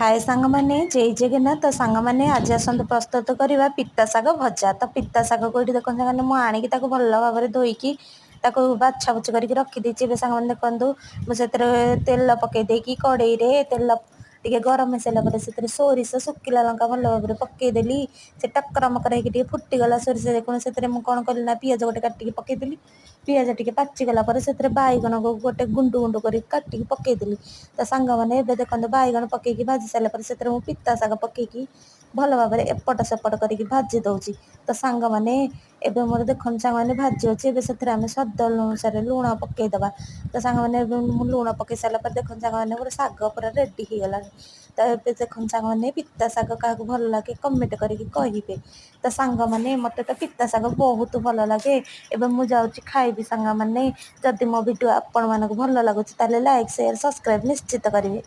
ହାଏ ସାଙ୍ଗମାନେ, ଜୟ ଜଗନ୍ନାଥ। ତ ସାଙ୍ଗମାନେ, ଆଜି ଆସନ୍ତୁ ପ୍ରସ୍ତୁତ କରିବା ପିତା ଶାଗ ଭଜା। ତ ପିତା ଶାଗକୁ ଏଇଠି ଦେଖନ୍ତୁ ସାଙ୍ଗମାନେ, ମୁଁ ଆଣିକି ତାକୁ ଭଲ ଭାବରେ ଧୋଇକି ତାକୁ ବାଛା ବୁଛି କରିକି ରଖିଦେଇଛି। ଏବେ ସାଙ୍ଗମାନେ ଦେଖନ୍ତୁ, ମୁଁ ସେଥିରେ ତେଲ ପକେଇ ଦେଇକି କଡ଼େଇରେ ତେଲ ଟିକେ ଗରମ ହେଇସାରିଲା ପରେ ସେଥିରେ ସୋରିଷ, ଶୁଖିଲା ଲଙ୍କା ଭଲ ଭାବରେ ପକେଇଦେଲି। ସେ ଟକର ମକର ହେଇକି ଟିକେ ଫୁଟିଗଲା ସୋରିଷ ଦେଖୁନ, ସେଥିରେ ମୁଁ କ'ଣ କଲି ନା ପିଆଜ ଗୋଟେ କାଟିକି ପକେଇଦେଲି। ପିଆଜ ଟିକେ ପାଚିଗଲା ପରେ ସେଥିରେ ବାଇଗଣକୁ ଗୋଟେ ଗୁଣ୍ଡୁ ଗୁଣ୍ଡୁ କରିକି କାଟିକି ପକେଇଦେଲି। ତ ସାଙ୍ଗମାନେ, ଏବେ ଦେଖନ୍ତୁ, ବାଇଗଣ ପକେଇକି ଭାଜି ସାରିଲା ପରେ ସେଥିରେ ମୁଁ ପିତା ଶାଗ ପକେଇକି ଭଲ ଭାବରେ ଏପଟ ସେପଟ କରିକି ଭାଜି ଦେଉଛି। ତ ସାଙ୍ଗମାନେ, ଏବେ ମୋର ଦେଖନ୍ତୁ ସାଙ୍ଗମାନେ ଭାଜି ଅଛି। ଏବେ ସେଥିରେ ଆମେ ସ୍ୱାଦ ଅନୁସାରେ ଲୁଣ ପକେଇଦେବା। ତ ସାଙ୍ଗମାନେ, ଏବେ ମୁଁ ଲୁଣ ପକେଇ ସାରିଲା ପରେ ଦେଖନ୍ତୁ ସାଙ୍ଗମାନେ, ମୋର ଶାଗ ପୁରା ରେଡ଼ି ହେଇଗଲାଣି। ତ ଏବେ ଦେଖନ୍ତୁ ସାଙ୍ଗମାନେ, ପିତା ଶାଗ କାହାକୁ ଭଲ ଲାଗେ କମେଣ୍ଟ କରିକି କହିବେ। ତ ସାଙ୍ଗମାନେ, ମୋତେ ତ ପିତା ଶାଗ ବହୁତ ଭଲ ଲାଗେ। ଏବେ ମୁଁ ଯାଉଛି ଖାଇବି। ସାଙ୍ଗମାନେ, ଯଦି ମୋ ଭିଡ଼ିଓ ଆପଣମାନଙ୍କୁ ଭଲ ଲାଗୁଛି, ତାହେଲେ ଲାଇକ୍, ସେୟାର, ସବସ୍କ୍ରାଇବ୍ ନିଶ୍ଚିତ କରିବେ।